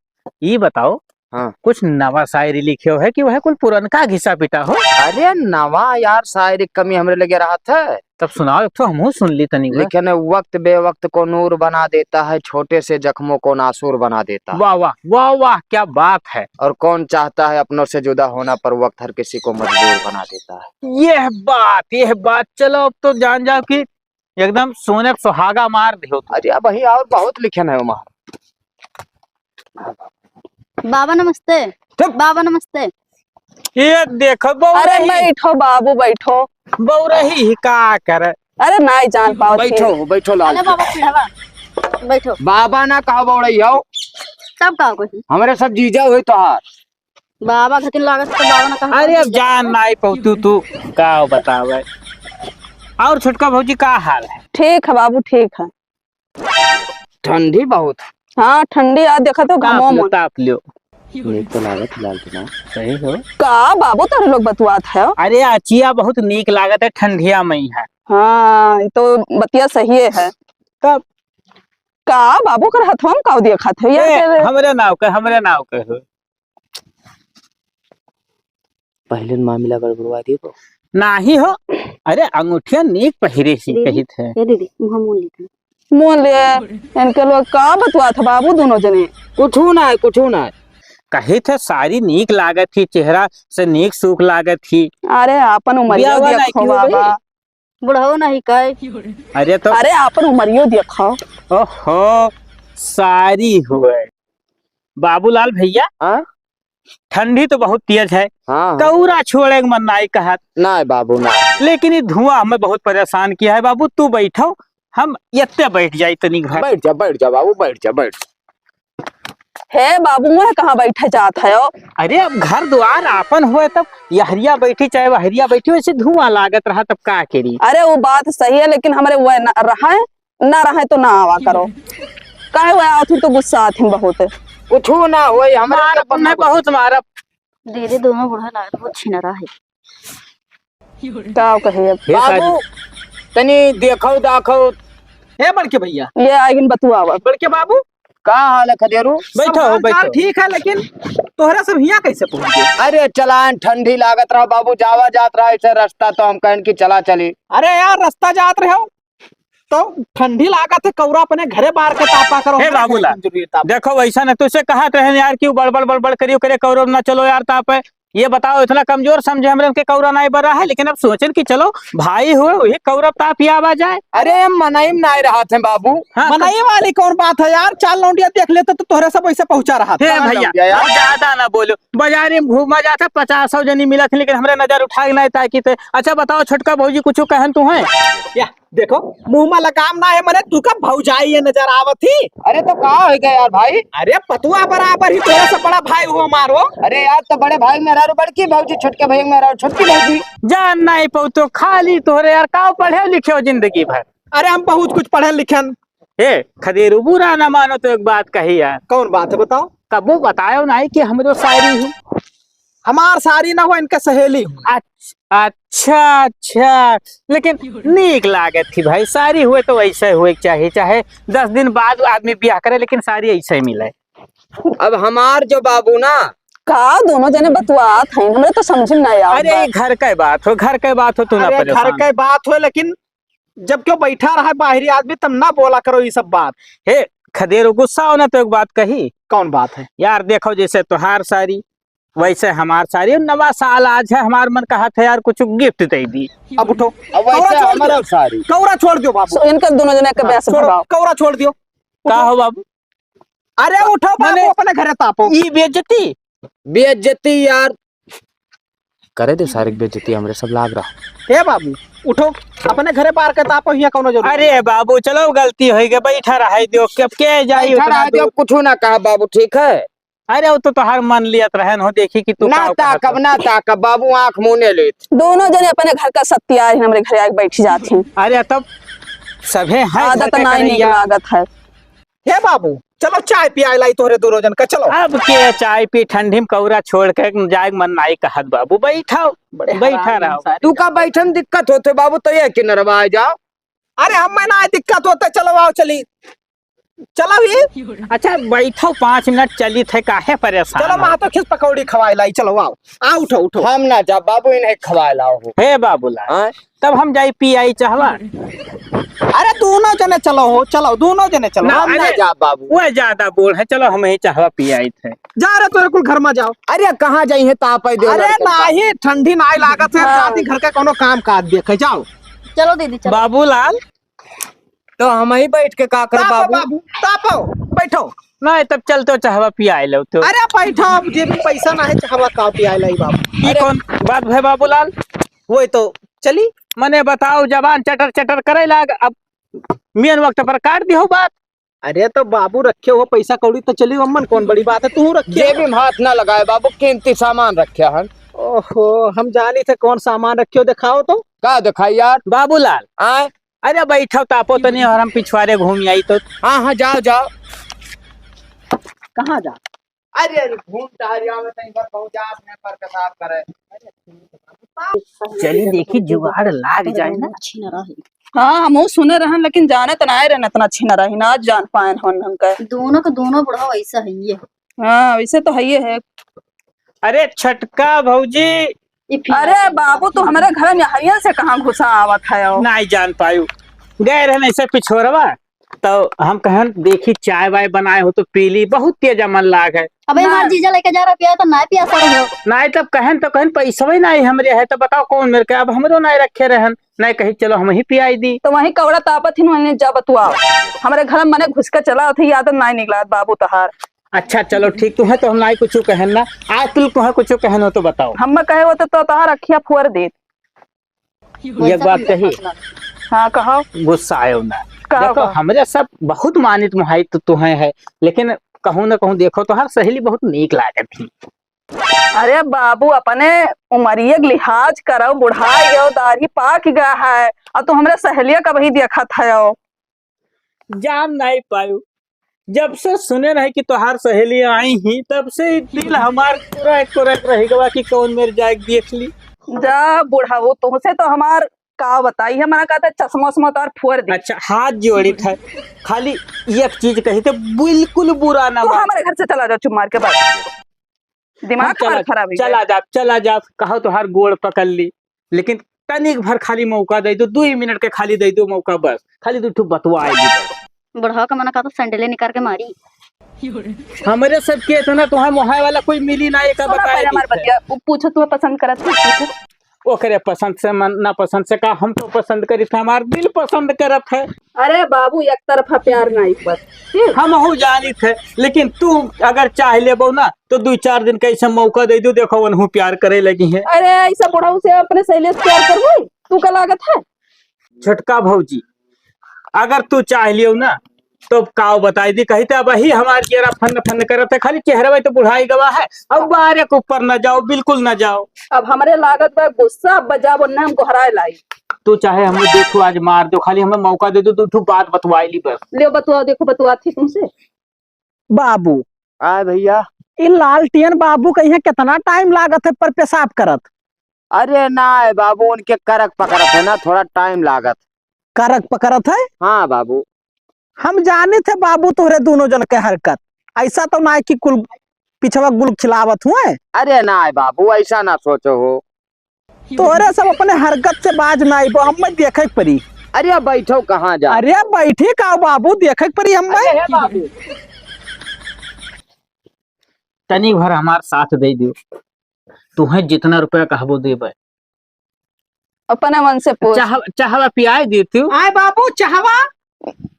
ई बताओ, हाँ। कुछ नवा शायरी लिखे हो है कि वह कुल पुरनका घिसा पिटा हो? अरे नवा यार, शायरी कमी हमरे लगे रहत है। तब सुनाओ, एक ठो हमहू सुन ली तनी। लिखे ने, "वक्त बेवक्त को नूर बना देता है, छोटे से जख्मों को नासूर बना देता है।" वाह, वाह, वाह, वाह, क्या बात है। और कौन चाहता है अपनों से जुदा होना, पर वक्त हर किसी को मजबूर बना देता है। यह बात, यह बात, चलो अब तो जान जाओ कि एकदम सोने पे सुहागा मार दियो तू। अरे अब वही और बहुत लिखे नहीं वहाँ। बाबा नमस्ते। चुप। बाबा नमस्ते। ये देखो बउरही। अरे बैठो बाबू, बैठो। बउरही ही का करे? अरे नाई जान पावत बैठो ही। हो, बैठो लाल अरे से। बाबा पीढ़ावा, बैठो। बाबा ना कहा बउरही हो। तब का कही? हमरे सब जीजा हुई तोहार। बाबा घटिन लागत तो बाबा ना कहा अरे अब बउरही। जान नाई पौतू तू, का बतावे। और छोटका भौजी का हाल है? ठीक है बाबू, ठीक है। ठंडी बहुत। हाँ, ठंडी आ, देखत हो, ताप घमो लो, मन। ताप लो। नीक तो लागत लाल के ना। सही हो। का बाबू तोरे लोग बतुआत है? अरे, अचिया बहुत नीक लागत है, ठंडिया में है। हाँ, ये तो बतिया सही है। तब? का बाबू कर हथवा में काऊ देखत है? यार, ए, के हमरे नाव के, हमरे नाव के हो। पहले न मामिला गड़बड़वा दियो तो। नाही हो। अरे, अंगूठिया नीक पहिरे ही दीदी, कहित है। ए दीदी, मुँह मोड़ ली थी। मोड़ ले, इनके लोग का बतुआत है बाबू दोनों जने? कुछू ना है, कुछू ना है। कहित है सारी नीक लागत ही, चेहरा से नीक सूख लागत ही। अरे, आपन उमरियो बियाह वाला देखो की हो गई? बाबा। बुढ़ऊ नहीं कहे। अरे तो अरे, आपन उमरियो देखो। ओहो, सारी हुए। बाबूलाल भैया, हाँ? ठंडी तो बहुत तेज है। हाँ, हाँ। कौरा छोड़े के मन नाई कहत। नाई बाबू, ना। लेकिन ये धुआं हमें बहुत परेशान किया है बाबू। तू बैठो, हम यत्ते बैठ जाई तनिक भर। बैठ जा, बैठ जा बाबू, बैठ जा, बैठ। हे बाबू, वह कहाँ बैठे जात है ओ? अरे, अब घर द्वार आपन होए तब यहरिया बैठी चाहे वहरिया बैठी, वैसे धुआं लागत रहा तब का करी? अरे, वो बात सही है, लेकिन हमरे वह न रहे, ना रहे तो ना आवा करो। काहे वह आवत ही तो गुस्सा आत ही बहुत। कुछू ना होई, हमरे मारब, अपन उन्हें बहुत मारब। दीदी दोनों बूढ़ा लागत बहुत छिनरा है। का कहे अब? हे बाबू, सारी। तनी देखो, दाखो। ए बड़के भैया। ये आगिन बतुआवा। बड़के बाबू। का हाल है खदेरू? बैठो, सब हाल चाल बैठो। ठीक है, लेकिन तोहरा सब हियाँ कैसे पहुँच गए? अरे चलान ठंडी लागत रहा बाबू, जावा जात रहा ऐसे रास्ता तो हम कहन कि चला चली। अरे यार, रास्ता जात रहे हो तो ठंडी लागत है, कौरा अपने घरे बार के तापा करो, हे हमरे बाबूला, घरे जरूरी ताप। देखो वैसा नहीं, तुझसे कहा तो है यार कि बड़बड़ बड़बड़ करियो करे, कौरव ना चलो यार तापे। ये बताओ, इतना कमजोर समझे हमरे उनके कौरा नाई बरा है, लेकिन अब सोचन कि चलो भाई हुए, वही कौरा ताप पियावा जाए। अरे, हम मनई में नाई रहत हैं बाबू। हाँ, मनई वाली कौन बात है यार, चार लौंडिया देख लेते तो तोहरे सब ऐसे पहुंचा रहा था। हे भैया, लौंडिया यार। ज्यादा ना बोलो, बाजारे में घूमा जाता, पचास सौ जनी मिलत है, लेकिन हमरे नजर उठा के नाई ताकी थे। अच्छा बताओ छोटका भौजी, कुछ कहन तू है? या, देखो, मुंह में लगाम ना है, मने तू का भौजाई ये नजर आवत ही। अरे तो का हो गया यार भाई? अरे पतुआ बराबर ही तोरा से बड़ा भाई हुआ मारो। अरे यार, तो बड़े भाई मेहरारू बड़की भौजी, छोटके भाई मेहरारू छोटकी भौजी। जान नहीं पाऊ तो खाली तोहरे यार, का पढ़े लिखे हो जिंदगी भर? अरे हम बहुत कुछ पढ़े लिखन। ए खदेरू, बुरा ना मानो तो एक बात कही यार। कौन बात है बताओ? कबो बतायो नहीं कि हमरो शायरी हूँ। हमार सारी ना हो, इनके सहेली हूँ। अच्छ-, अच्छा, अच्छा, लेकिन नीक लागत थी भाई, सारी हुए तो ऐसे हुए के चाहिए, चाहे दस दिन बाद आदमी ब्याह करे, लेकिन सारी ऐसे ही मिले। अब हमार जो बाबू ना का दोनों जने बतुआत हैं, हमरे तो समझ में नहीं आवत अरे, बा। ये घर के बात हो, घर के बात हो, तू ना अरे, घर परेशान। के बात हो, लेकिन जब क्यों बैठा रहा है बाहरी आदमी, तब ना बोला करो ये सब बात। हे खदेरू, गुस्सा हो ना तो एक बात कही। कौन बात है? यार देखो, जैसे तोहार सारी, वैसे हमार सारी, नवा साल आज है, हमार मन कहत है यार कुछ गिफ्ट दे दी। अब उठो। अब वैसे कौरा छोड़ हमारा दियो। सारी। कौरा छोड़ दियो बाबू। सो इनके दोनों जने के हाँ, बेस छोड़ो, भगाओ। कौरा छोड़ दियो। का उठो। हो बाबू? अरे उठो बाबू, मने अपने घरे तापो। ई बेइज्जती? बेइज्जती यार। करे दे सारे के बेइज्जती, हमरे सब लाग रहा। ए बाबू, उठो, अपने घरे बार के तापो, हियां कौनो जरूरत अरे नहीं। बाबू, चलो गलती हो गई, बैठा रहे दियो, अब के जाई बैठा उठा रहे दियो, दियो। कुछ ना कहा बाबू, ठीक है? अरे वो तो तोहार मन लियत रहन हो, देखी कि तू ना का ताकब, कहत हो। ना ताकब बाबू, आंख मुने लेत। दोनों जने अपने घर का सत्यार ही हमरे घरे आके बैठ जात हैं। अरे तब सभे हैं घर आदत के नाई नीक करैया। लागत है। हे बाबू, चलो चाय पियाए लाई तोहरे दोनों जन का, चलो। अब के चाय पी, ठंडी में कौरा छोड़ के जाए के मन नाई कहत बाबू, बैठो, बड़े बैठा हरामी रहो। इंसान। तू का बैठन दिक्कत होते बाबू, तो ये किनरवा आ जाओ। अरे हम में ना दिक्कत होते, चलो आओ चली, चलो ही। अच्छा बैठो, पाँच मिनट चली थे, काहे परेशान चलो हो? वहाँ तो खींच पकौड़ी खवाए लाई, चलो आओ, आ उठो उठो। हम ना जा बाबू, इन्हें खवाए लाओ हो। हे बाबूलाल, हाँ? तब हम जाई पी आई चाहवा। अरे दोनों जने चलो हो, चलो दोनों जने चलो। ना, हम ना अरे, जा बाबू। वो ज्यादा बूढ़ है, चलो हम ही चाहवा पी आई थे। जा रे तोरे कुल घर में जाओ। अरे कहाँ जाई है तापे दे अरे लड़कन का। नाही, ठंडी नाही लागत है, हाँ। जाती घर का कोनो काम काज देखे, जाओ। चलो दीदी, चलो। बाबूलाल, तो हम ही बैठ के का कर तापो बाबू? बाबू, तापो, बैठो। नहीं, तब चलते चाहवा पियाए लो तो। अरे बैठो, अब जेब में पैसा ना है, चाहवा का पियाए लाई बाबू? ये अरे कौन बात है बाबूलाल? वही तो चली। मने बताओ, जबान चटर चटर करे लाग, अब मेन वक्त पर काट दियो बात। अरे तो बाबू रखे हो पैसा कौड़ी तो चली, अम्मन कौन बड़ी बात है, तू रखे जेब में हाथ ना लगाए बाबू, कीमती सामान रखे हन। ओहो, हम जानी थे कौन सामान रखे हो, दिखाओ तो। का दिखाई यार? बाबूलाल। आए? अरे बैठो तापो तनी और हम पिछवारे घूम आई तो। हाँ, हाँ, जाओ, जाओ। कहाँ जा? अरे, अरे, घूम टहरिया में तनी भर पहुँचा, अपने पर पेशाब करे। चली देखी, जुगाड़ लाग जाए ना। हाँ, हमहू सुने रहन, लेकिन जाने त नाय रहन, इतना छिनरा ही ना जान पाएन हन हमका। दोनों के दोनों बुढ़ा वैसा है ये। हाँ, वैसे तो है ये है। अरे छटका भौजी, ई फिर अरे बाबू, तू हमरे घर में हरियन से कहाँ घुसा आवत है? नाई जान पायू, गए रहन ऐसे पिछोरवा, तो हम कहन देखी चाय वाय बनाए हो तो पी ली, बहुत तेज मन लाग है। अबे हमार ना। जीजा लेके जा रहा पिया तो ना पिया सर हो। नाई तब कहन तो कहन पैसवे नाई हमरे है, तो बताओ कौन मेरे के, अब हमरो नाई रखे रहन, नाई कही चलो हम ही पियाई दी। तो वहीं कौड़ा तापत ही वहीं जा बतुआ, हमरे घर में मने घुस के चला थे, आदत नाई निकलात बाबू तहार। अच्छा चलो ठीक, तुम्हें तो हम नाई कुछ कहन ना, आज तुम तुम्हें कुछ कहन हो तो बताओ। हम कहे हो तो, तो तहार अखिया फोड़ देत। एक बात कही। हाँ, कहो। गुस्सा आयो ना। कहो, देखो, कहो। हमरे सब बहुत मानित मुहाई तो तुहे है, लेकिन कहूँ ना कहूँ देखो, तोहार सहेली बहुत नीक लागत थी। अरे बाबू, अपने उमरिये के लिहाज करो, बुढ़ाई गयो, दाढ़ी पाक गया है, और तू हमरे सहेलिया का वही देखत है। जान नहीं पायू, जब से सुने रहे कि तोहार सहेली आई ही, तब से ही दिल हमार कुरक कुरक रह गवा कि कौन मेरे जाए के देख ली। जा बुढ़ाऊ, तुमसे तो हमार का बताई है, मना कहता चश्मा उश्मा तोहार फोड़ दे। अच्छा, हाथ जोड़ी था, खाली एक चीज कही थे, बिल्कुल बुरा ना तू मान। हमारे घर से चला जाओ चुप मार के, बस। दिमाग हम चला, हमार खराब ही चला है। जा, चला जा, कहो तोहार गोड़ पकड़ ली, लेकिन तनिक भर खाली मौका दे दो, दुई मिनट के खाली दे दो मौका बस, खाली दू ठो बतवा आए दो। बुढ़वा का मना कहता सैंडले निकाल के मारी। हमरे सबके इतना तोहार मोहाय वाला कोई मिली ना, एका सुना बताए पहले हमार दीत है। बतिया, वो पूछो तू पसंद करत है, पूछो। ओकरे पसंद से मन, ना पसंद से का, हम तो पसंद करित है, हमार दिल पसंद करत है। अरे बाबू, एक तरफा प्यार नहीं बस। ठीक। हमहू जानित है, लेकिन तू अगर चाह लेबो ना, तो दुइ चार दिन का ऐसे मौका दे दो, देखो, उनहू प्यार करे लगी है। अरे, ऐसा बुढ़ऊ से अपने सहेली से प्यार करबू? तू का लागत है? छोटका भौजी, अगर तू चाह लियो ना, तो काव बताई दी, कही तो अबही हमार जियरा फन्न फन्न करत है, खाली चेहरवा तो बुढ़ाई गवा है। अब बारे के ऊपर न जाओ, बिल्कुल न जाओ। अब हमरे लागत बा गुस्सा, अब बजाओ, वरना हम गोहराए लाई। तू चाहे हम देखो आज मार दो, खाली हमें मौका दे दो, दो ठो बात बतवाई ली बस। ले बतवा, देखो बतवा थी तुमसे। बाबू। आय भैया। ई लालटेन बाबू के यहाँ कितना टाइम लागत है पर पेशाब करत? अरे ना है बाबू, उनके करक पकड़त है ना, थोड़ा टाइम लागत। करक पकड़त है? हाँ बाबू। हम जानित है बाबू तोहरे दोनों जन के हरकत, ऐसा तो ना है कि कुल पिछवा गुल खिलावत हुए। अरे ना है बाबू, ऐसा ना सोचो हो। तोहरे सब अपने हरकत से बाज ना आइबो, हमें देखे के पड़ी। अरे बैठो, कहाँ जा? अरे बैठी का बाबू, देखे के पड़ी हमें। अरे हे बाबू, तनी भर हमार साथ दे दियो, तुहें जितना रुपया कहबो देबे। अपने मन से पूछ। चाह-, चाहवा पियाए देती हूँ। आए बाबू, चाहवा।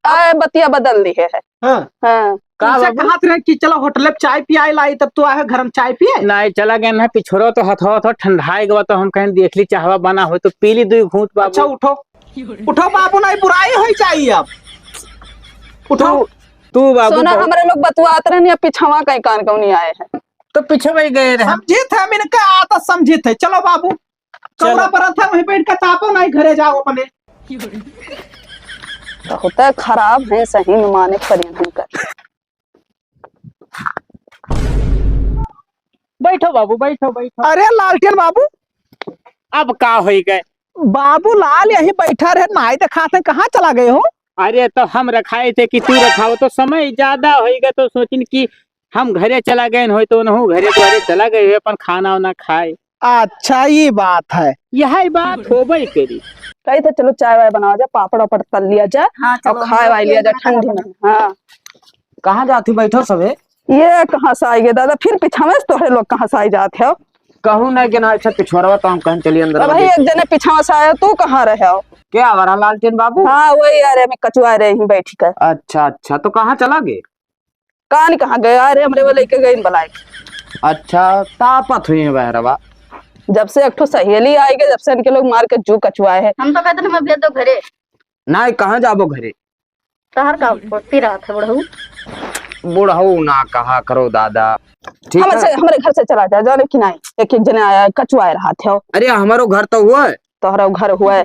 आए, बतिया बदल ली है। हाँ। हाँ। का तुमसे बाबू? कहत रहे कि चलो होटल पे चाय पियाए लाई, तब तू आए घर में चाय पिए। नहीं, चला गए ना, पिछोरो तो हथवा, हथवा ठंडाए गवा, तो हम कहें देख ली, चाहवा बना हो तो पी ली दुई घूंट बाबू। अच्छा, उठो, उठो बाबू, नहीं बुराई हो जाई अब। उठो। तू, तू बाबू सोना, बहुत हमरे लोग बतुआत रहनी, अब पिछवा कहीं कान कौनी आए हैं। तो पिछवा ही गए रहे। समझित है, हम इनका आदत समझित है। चलो बाबू, चलो। कमरा पर था, वहीं बैठ के तापो, नहीं घरे जाओ अपने। बहुत खराब है सही में, माने पड़े हमका। बैठो बाबू, बैठो, बैठो। अरे लालटेन बाबू। अब का होई गए? बाबू लाल यहीं बैठा रहे, नाई देखात है, कहाँ चला गए हो? अरे तो हम रखाए थे कि तू रखाओ, तो समय ज्यादा होई गए, तो सोचिन कि हम घरे चला गए होई, तो उनहू घरे द्वारे चला गए होई अपन खाना वाना खाए। अच्छा, ई बात है। यही बात होबे करी। कही थे, चलो चाय वाय बनावा जाए, पापड़ वापड़ तल लिया जाए, हाँ, और चलो, खाए हम वाय लोग लिया जाए खाना ठंडी में। हाँ। कहाँ जाती बैठो सबे? ये कहाँ से आई गए दादा, फिर पिछावे से तोहरे लोग कहाँ से आई जात हो? कहूँ नहीं कि ना, अच्छा पिछोरवा तो हम कहीं चलिए अंदर अब भाई, वाले। एक जने पिछावे से आया, तू कहाँ रहे हो? क्या हो रहा लालटेन बाबू? हाँ, वही यार, हमें कचुआ रहे ही बैठी कर। अच्छा, अच्छा, तो कहाँ चला गए? कान कहाँ गए? अरे, हमरे वो लेके गए बलाए। अच्छा, तापत हुई है बहरवा। जब से एक ठो सहेली आई गए, जब से इनके लोग मार के जू कचुआए हैं। हम तो कहते हैं, हमें भेज दो घरे। नहीं, कहाँ जाबो घरे? तहर का पी रहा था बुढ़ऊ? बुढ़ऊ ना कहा करो दादा। ठीक हमरे है? से, हमरे घर से चला जा, जाने कि नहीं? एक एक जने आया, कचुआए रहा थे। अरे, हमारो घर तो हुआ है। तोहरा घर हुआ है।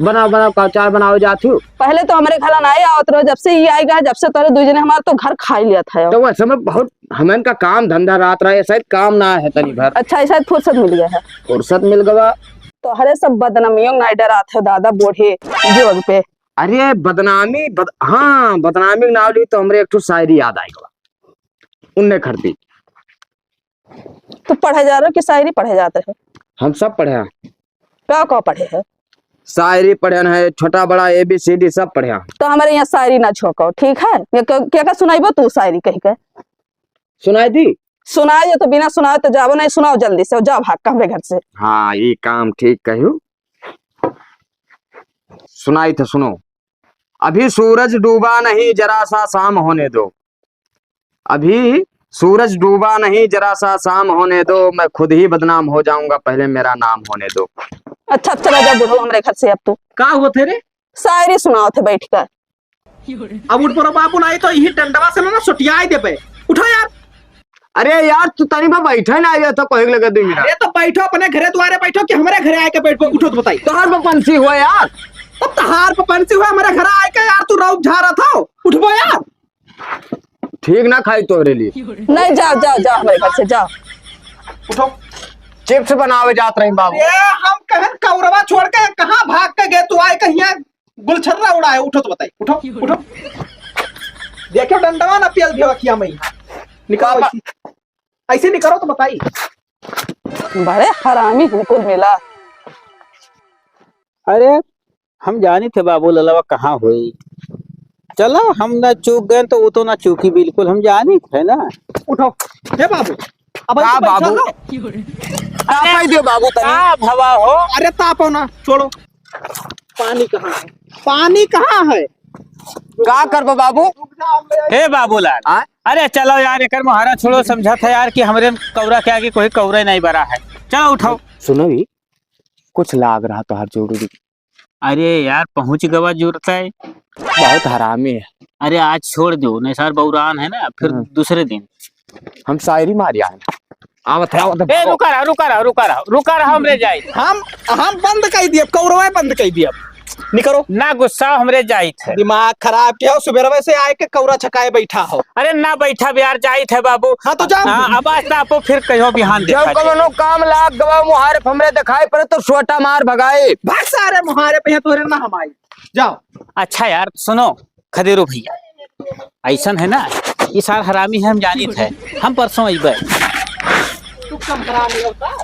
बनाओ, बनाओ, का चाय बनाओ जात हूँ। पहले तो हमरे घर ना आए आवत रहो, जब से ये आएगा, जब से तोहरे दू जने हमार तो घर खाई लिया था। तो वैसे में बहुत हमन का काम धंधा रात रहे, शायद काम ना है तनी भर। अच्छा, शायद फुर्सत मिल गया है। फुर्सत मिल गवा। तोहरे सब बदनामियों ना डरात है दादा, बूढ़े जोग पे। अरे बदनामी, बद-, हाँ, बदनामी नाव ली तो हमरे एक ठो शायरी याद आए गवा। उनने खरती। तू पढ़े जा रहे हो कि शायरी पढ़े जाते हो? हम सब पढ़े हैं। का का पढ़े है? शायरी पढ़े हैं, छोटा बड़ा A B C D सब पढ़े हैं। तो हमरे यहाँ शायरी ना झोंको, ठीक है? ये क-, क्या का सुनाइबो तू शायरी कह के? सुनाई दी? सुनाई दे तो बिना सुनाए तो जाबो नहीं, सुनाओ जल्दी से, जाओ भाग के हमरे घर से। हाँ, ये काम ठीक कहू। सुनाई तो सुनो। अभी सूरज डूबा नहीं, जरा सा शाम होने दो। अभी सूरज डूबा नहीं, जरा सा शाम होने दो, मैं खुद ही बदनाम हो जाऊंगा, पहले मेरा नाम होने दो। अच्छा, अब चला जा बुढ़ऊ हमरे घर से अब तू। का हुआ थे रे? शायरी सुनाओ थे बैठ कर। अब उठ पड़ो बाबू, नहीं तो यही डंडवा से ना, ना सुटियाई देबे। उठो यार। अरे यार, तू तनी बा बैठे ना आया था, कहे लगे दू मिनट। अरे तो बैठो, अपने घरे द्वारे बैठो कि हमरे घरे आए के बैठबो? उठो तो बताई। तोहार बपंसी हुआ यार। तो तहार बपंसी हुआ, हमरे घर आए के यार, तू रौब झारा था। उठबो यार। ठीक ना खाई तोहरे लिए। नहीं, जाओ, जाओ, जाओ, हमरे घर से जाओ। उठो। चिप्स बनावे जात रही बाबू। ए, हम कहन कौरवा छोड़ के कहाँ भाग के गए, तू आए कहिया गुलछर्रा उड़ाए। उठो तो बताई, उठो, उठो। देखो डंडवा ना पेल देवा किया मैं। निकालो पापा। ऐसी, ऐसी निकालो तो बताई। बड़े हरामी बिल्कुल मिला। अरे, हम जानी थे बाबू ललवा कहाँ होई। चलो, हम ना चूक गए तो वो तो ना चूकी, बिल्कुल हम जानी है ना। उठो। हे बाबू, अब का ऐसे बैठा बाबू? हो। तापाई दियो बाबू तनी। का भवा हो? अरे तापो ना, छोड़ो। पानी कहाँ है? पानी कहाँ है? का करबो बाबू? हे बाबूलाल, आ? अरे चलो यार, एकर मुहारा छोड़ो, समझत है यार कि हमरे कौरा के आगे कोई कौरा नहीं बड़ा है। चलो उठाओ। सुनो भी, कुछ लाग रहा तोहार जरूरी। अरे यार, पहुँच गवा जुरतै। बहुत हरामी है। अरे आज छोड़ दो, नहीं सर बौरान है ना, फिर हम्म। दूसरे दिन। हम शायरी मारी आए। आवत है, आवत है, ए, भागो। रुका रहा, रुका रहा, रुका रहा, रुका रहा, हमरे जाई। हम, हम बंद कइ दिए, कौरवा बंद कइ दिए। निकरो। ना गुस्सा, हमरे जाइत है। दिमाग खराब किया हो, सुबेरवे से आए के कौरा छकाए बैठा हो। अरे ना बैठा बे यार, जाइत है बाबू। हाँ, तो जाओ। हाँ, अब आज तो आपको फिर कहो बिहान जब देखा जाए। कवनो काम लाग गवा, मुहारे पे हमरे दिखाई पड़े तो सोटा मार भगाए। भाग सारे मुहारे पे, यहाँ तोरे ना हम आई। जाओ। अच्छा यार, सुनो खदेरो भैया, ऐसन है ना, ये सार हरामी है, हम जानित है, हम परसों अइबे। तू कम हरामी होता।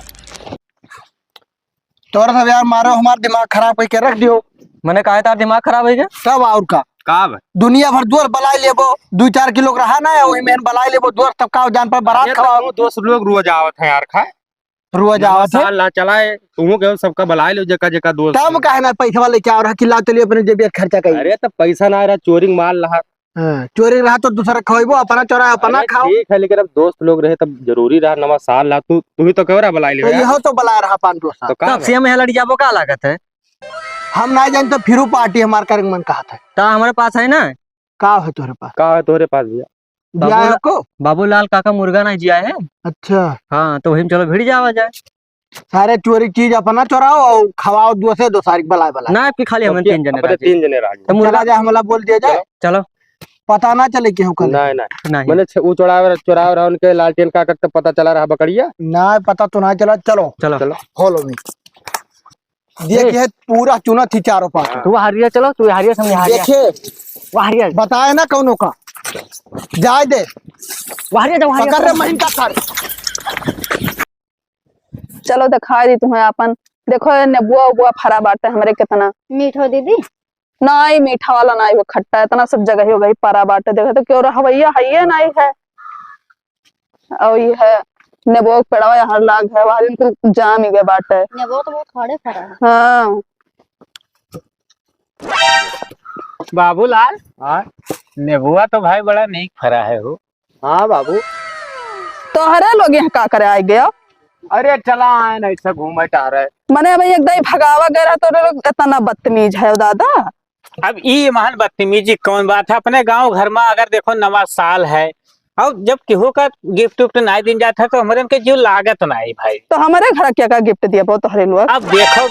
तोरा सब यार मारो, हमार दिमाग खराब करके रख दियो। मने काहे तार दिमाग खराब है क्या? तब और का? का बा? दुनिया भर दोस्त बलाए लेबो, दू चार किलो के रहा ना है, वही में बलाए लेबो दोस्त, तब का जान पर बारात अरे, खवाओ। तो दोस्त लोग रोज आवत है यार खाए। रोज नवा आवत है। साल ला चलाए, तुहू के सबका बलाए लो, जेका जेका दोस्त तब है। काहे ना पैसा लेके आ रहा कि ला चलिए अपने जेबिया खर्चा करिए। अरे, तो पैसा ना रहा, चोरी माल रहा। हाँ, चोरी रहा तो दूसरा खवाइबो, अपना चोरा अपना अरे, खाओ। ठीक है, लेकिन अब दोस्त लोग रहे तब जरूरी रहा, नवा साल रहा, तू, तू ही तो कह रहा बलाए तो लियो यार। यहो तो बला रहा पान दोस्त। तो का तब बा? से हम यहाँ लड़ जाबो का लागत है? हम ना जान तो फिरू पार्टी हमार करे के मन कहत है। ता हमारे पास है ना। का है तोहरे पास? का है तोहरे पास भैया? ब्याह बाबूला-, को? बाबूलाल काका मुर्गा नहीं जिया है। अच्छा। हाँ, तो वही में चलो भिड़ जावा जाए। सारे चोरी चीज अपना चोराओ और खवाओ दो से दो सारी बलाए बलाए। ना, कि खाली हम ओके, तीन जने अपने राजी। तीन जने राजी। तो मुर्गा चला जाए, हमला बोल दिया जाए। चलो। चलो। पता ना चले केहू का। नहीं, नहीं। नहीं। मैंने छ-, वो चोरावे, चोरावे रहा उनके लालटेन का करते पता चला रहा बकरिया। ना, पता तो ना चला, चलो। चलो। चलो। Follow me। देख, ए। ये पूरा चुनत ही चारों पास। तू हरिया चलो, तू हरिया से हम हरिया। देखे। वो हरिया। बताए ना कौनो का। जाए दे। वो हरिया जाओ, हरिया पकड़ रे जाओ। महीन का सारे। चलो दिखाई दी तुम्हें आपन। देखो ये नेबुआ उबुआ फरा बाटे हमरे कितना। मीठ हो दीदी? नाई, मीठा वाला नाई, वो खट्टा, इतना सब जगह हो गई परा बाटे। देखो तो क्यों रहवैया है, ये नाई है। और ये है नेबो के पेड़वा यहाँ लाग है, वहाँ दिन कुल जाम ही गए बाटे। नेबो तो बहुत खड़े फरा है। हाँ। बाबूलाल, हाँ? नेबुआ तो भाई बड़ा नीक फरा है हो। हाँ बाबू। तोहरे लोग यहाँ का करे आइ गया? अरे चला आए ना, ऐसे घूमे टहरे। मने भाई एक दाई भगावा गए रहा, तोहरे लोग इतना बदतमीज है दादा। अब ई महान बदतमीजी कौन बात है? अपने गाँव घर मा अगर देखो नवा साल है और जब केहू का gift उफ्ट नाई दिन जात है तो हमरे के जीव लागत नाई भाई। तो हमरे घर क्या का gift दिया बहुत तोहरे लोग? अब देखो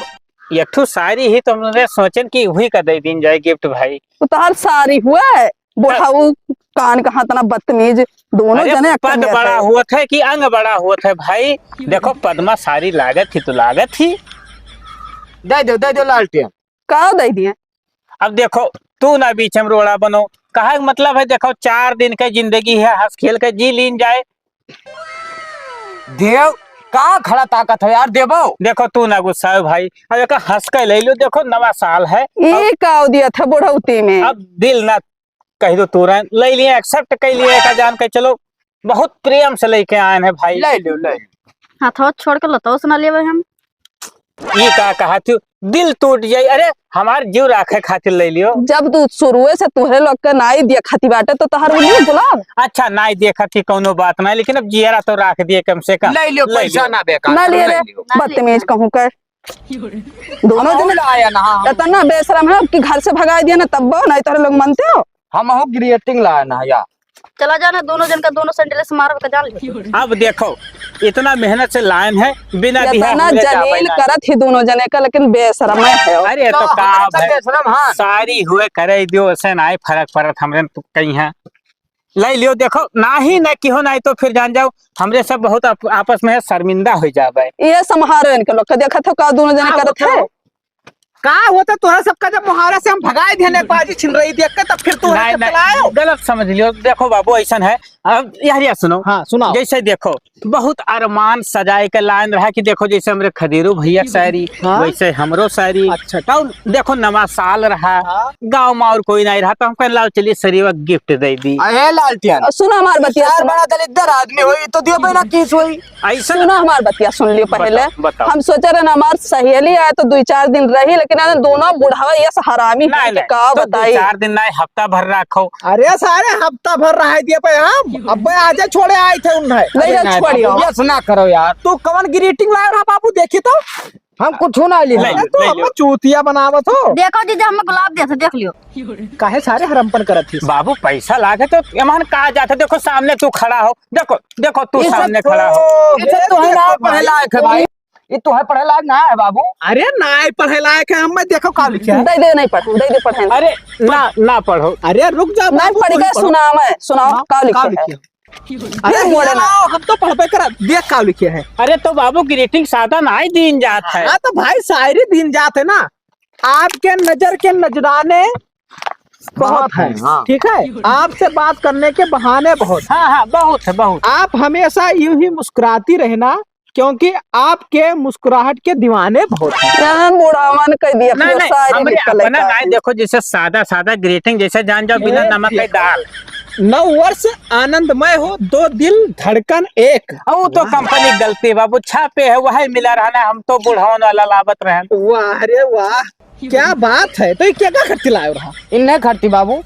एक ठो सारी ही तो हमरे सोचन कि वही का दे दिन जाए gift भाई। तो तोहर सारी हुआ है? बुढ़ाऊ कान कहाँ तना बदतमीज, दोनों अरे, जने अक्कल पद में बड़ा है। होत है कि अंग बड़ा होत है भाई। देखो, पद मा सारी लागत ही तो लागत ही। दे दो, दे दो लालटेन। का दे दिए? अब देखो, तू ना बीच में रोड़ा बनो। कहा के मतलब है, देखो, चार दिन के जिंदगी है, हंस खेल के जी लीन जाए। देव, का खड़ा ताकत है यार, देवो? देखो, तू ना गुस्साओ भाई, अब एक हंस के ले लो, देखो, नवा साल है। ये अब का दिया था बुढ़ौती में? अब दिल ना कह दो तुरंत ले लिए, accept कर लिए का जान के चलो, बहुत प्रेम से लेके आए हैं भाई। ले लो, ले लो। हाथवा छोड़ के लतोस ना लेवे हम। ये का कहा तू, दिल टूट जाई। अरे हमार जीव राखे खातिर ले लियो। जब तू शुरुए से तुहरे लोग के नाई दिया खाती बाटे तो तोहर वो नहीं गुलाब। अच्छा नाई दिया खाती कौनो बात ना, लेकिन अब जियरा तो राख दिए कम से कम। ले लियो, ले पैसा लियो। ना बेकार, ना लिए ले रे, लियो। बदतमीज कहूँ कर। दोनों हम जने लाया ना, हम। इतना बेशरम है कि घर से भगा दिया ना, तब नहीं तोहरे लोग मानते हो। हम हो greeting लाया ना यार। चला जाना, दोनों जन का दोनों sandal से मार के जान ले। अब देखो, इतना मेहनत से लाइन है, बिना दिया इतना हमरे जलील जावे ना। करत ही दोनों जने का, लेकिन बेशरम है। अरे तो तो का हमरे भाई? बेशरम, हाँ। सारी हुए करे दियो, ऐसे नाई फर्क पड़त हमरे तो कहीं है। ले लियो, देखो, नाही ना किहो, नाही तो फिर जान जाओ, हमरे सब बहुत आप-, आपस में शर्मिंदा हो जावे। ये संभारो इनके लोग के, देखत हो का दोनों जने हाँ, करत है। उठाओ। का होता तोरा सबका, जब मोहारा से हम भगाए दिहन एक बाजी छिनरई देख के, तब फिर तू नहीं, नहीं, चलायो? गलत समझ लियो। देखो बाबू, ऐसन है, अब यार, यार सुनो। हाँ, सुनाओ। जैसे देखो, बहुत अरमान सजाए के लाइन रहा कि देखो, जैसे हमरे खदेरू भैया के शायरी, हाँ। वैसे हमरो शायरी। अच्छा। तब देखो, नवा साल रहा, हाँ। गाँव में और कोई नहीं रहा, तो हम कहन, "लाओ, चलिए, सरीवा gift दे दी।" अरे लालटियन। और सुनो हमार बतिया, यार, सुनो। बड़ा दलिद्दर आदमी होई, तो दियो बहना किस होई? ऐसा सुनो हमार बतिया, सुन लियो पहले। बताओ, बताओ। हम सोचे रहे ना, हमार सहेली आए तो दुई चार दिन रही, लेकिन आने दोनों बुढ़ावा ये हरामी नहीं, है कि नहीं, का तो दुई बताई। चार दिन नहीं, हफ्ता भर रखो। अरे सारे हफ्ता भर रह दिए पे हम, अबे आजे छोड़े आए थे उन्हें। ले अरे जा, नहीं छोड़ियो। बाबू, यस ना करो यार। तू कवन greeting लाए रहा बाबू, देखी तो। हम कुछ ना लिए। ले अरे लो, तू ले हमें लो। चूतिया बनावत हो। देखो जीजा, हमें गुलाब दे थे, देख लियो। काहे सारे हरमपन करत थी? बाबू, पैसा लागे तो एमन का जाते, देखो सामने तू खड़ा हो, देखो, देखो तू ये सब सामने खड़ा हो। तो, ये तो है ना पढ़े लायक है भाई, ये तो है पढ़े लायक ना है बाबू। अरे ना पढ़े लायक है, हम देखो का लिखे है। दे दे, नहीं पढ़, दे दे पढ़े। अरे ना, ना पढ़ो। अरे रुक जा नहीं बाबू, पढ़ तू के ही पढ़ो। सुना, मैं सुनाओ हाँ, का लिखे का है। लिखे है? अरे ये बोले ना। लाओ, हम तो पढ़बे करा, देख का लिखे है। अरे तो बाबू, greeting सादा ना ही दीन जात है। हाँ तो भाई, शायरी दीन जात है ना। आपके नजर के नजराने बहुत बहुत हैं, हैं, हाँ। ठीक है, आपसे बात करने के बहाने बहुत हैं। हाँ, हाँ, बहुत है, बहुत। आप हमेशा यूं ही मुस्कुराती रहना, क्योंकि आपके मुस्कुराहट के दीवाने बहुत हैं। यहाँ बुढ़ावन कह दिया, नहीं, फिर नहीं, सारे हमरे निकल अपना लेता नहीं, है। देखो, जैसे सादा, सादा greeting, जैसे जान जाओ, बिना ये नमक के देखो। दाल। नव वर्ष आनंदमय हो, दो दिल धड़कन एक। हाँ, वो तो वाह। Company की गलती है बाबू, छापे है, वही मिला रहना, हम तो बुढ़ावन वाला लावत रहन। वाह रे वाह, क्या बात है। तो ये क्या, क्या खर्ची लायो रहा? इन्हें खर्ची बाबू।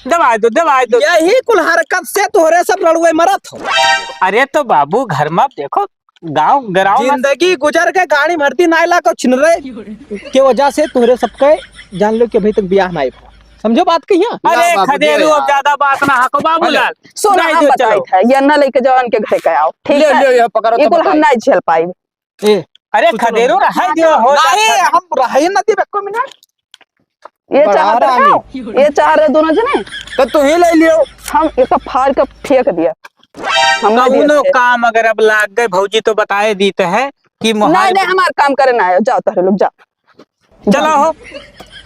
दवाई दो, दवाई दो। यही कुल हरकत से तोहरे सब लड़ुए मरत हो। अरे तो बाबू, घर में देखो, गाँव, ग्राम में जिंदगी गुजर के गाड़ी भरती नाई ला को छिनरे के वजह से तोहरे सबके जान लो कि अभी तक ब्याह नाई भा। समझो बात कहिया? अरे ना बाबू, खदेरू, दे अब यार। ज्यादा बात ना हको बाबूलाल। सुनो, नहीं हम दो, बताई चलो। था, ये ना लेके जाओ, इनके घर के आओ, ठीक ले, है? ले, ये पकड़ो, ये तो कुल हम बताई। नहीं झेल पाई। ए, अरे तू चलो। खदेरू, रहे दियो, हो नहीं, जाता है। हम रहे ना दिए एको मिनट। ये बड़ा चाहत रहे हरामी। हो? ये चाह रहे दोनों जने? तो तू ही ले लियो। हम एक फाड़ के फेंक दिया। हम ना कौनो देते। काम अगर अब लाग गए भौजी तो बताए दीत है कि मोहाल नहीं, नहीं, हमार काम करे ना आयो। जाओ तोहरे लोग, जाओ। चलो हो,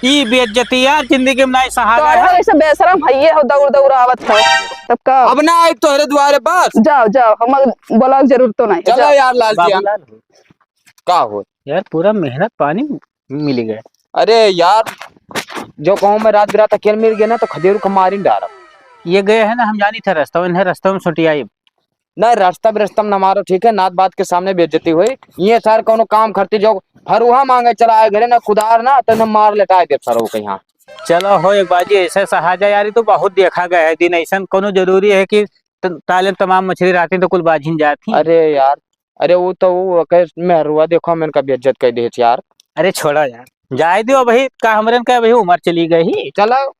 ई बेइज्जती यार जिंदगी में नहीं सहा तोहरे गया। ऐसे बेशरम हइये हो, दौड़ दौड़ आवत हो। तब का? अब ना आए तोहरे दुआरे बस। जाओ, जाओ, हम बोलाव जरूरत तो नहीं। चलो जाओ। यार लालटिया। बाबूलाल हो। का हो? यार पूरा मेहनत पानी मिल गए। अरे यार, जो कहूँ मैं रात बिरात अकेल मिल गए ना तो खदेरू का मारिन डारब। ये गए हैं ना, हम जानी थे रास्ता, इन्हें रास्ता में सुटियाई। नहीं, रास्ता बिरास्ता में न मारो, ठीक है? नात बात के सामने बेइज्जती हुई। ये सार कौनो काम खर्ची जो फरुहा मांगे चला आए घरे, ना कुदार ना, तो इन्हें मार लेटाए देब सरऊ के यहाँ। चलो हो एक बाजी ऐसे सहा जा यार, ई तो बहुत देखा गया है दिन ऐसन। कौनो जरूरी है कि त-, ताले तमाम मछली रहती तो कुल बाझिन जाती। अरे यार, अरे वो तो वो ओके मेहरुआ देखो, हम इनका बेइज्जत कर देत यार। अरे छोड़ा यार, जाए दियो, अभी का हमरन का अभी उम्र चली गई। चलो।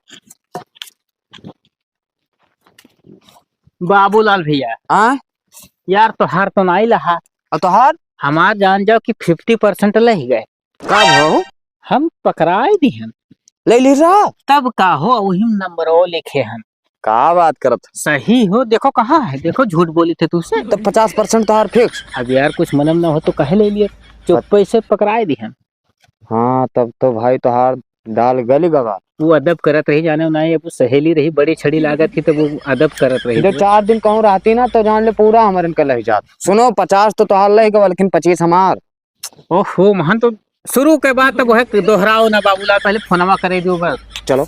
बाबूलाल भैया। हाँ? यार तोहार तो नाई लहा। और तोहार? हमार जान जाओ कि fifty percent लह गए। का हो? हम पकड़ाए दिहन। ले ली रहा? तब का हो, वही नंबर वो लिखे हन। का बात करत? सही हो, देखो कहाँ है, देखो झूठ बोली थे तुझसे। तो पचास percent तोहार fix। अब यार कुछ मनम ना हो तो कहे ले लिए, चुप्पे से पकड़ाए दिहन। हाँ, तब तो भाई तोहार दाल गली गवा। वो अदब करत रही, जाने ना, ये सहेली रही, बड़ी छड़ी लागत थी, तब वो अदब करत रही। जो चार दिन कहूँ रहती ना, तो जान ले पूरा हमारे इनका लह जात। सुनो, पचास तो तोहार लह गवा, लेकिन पच्चीस हमार। ओहो, महन तो शुरू के बाद तो वह दोहराओ ना बाबूलाल, पहले फोनवा करे दो बस। चलो।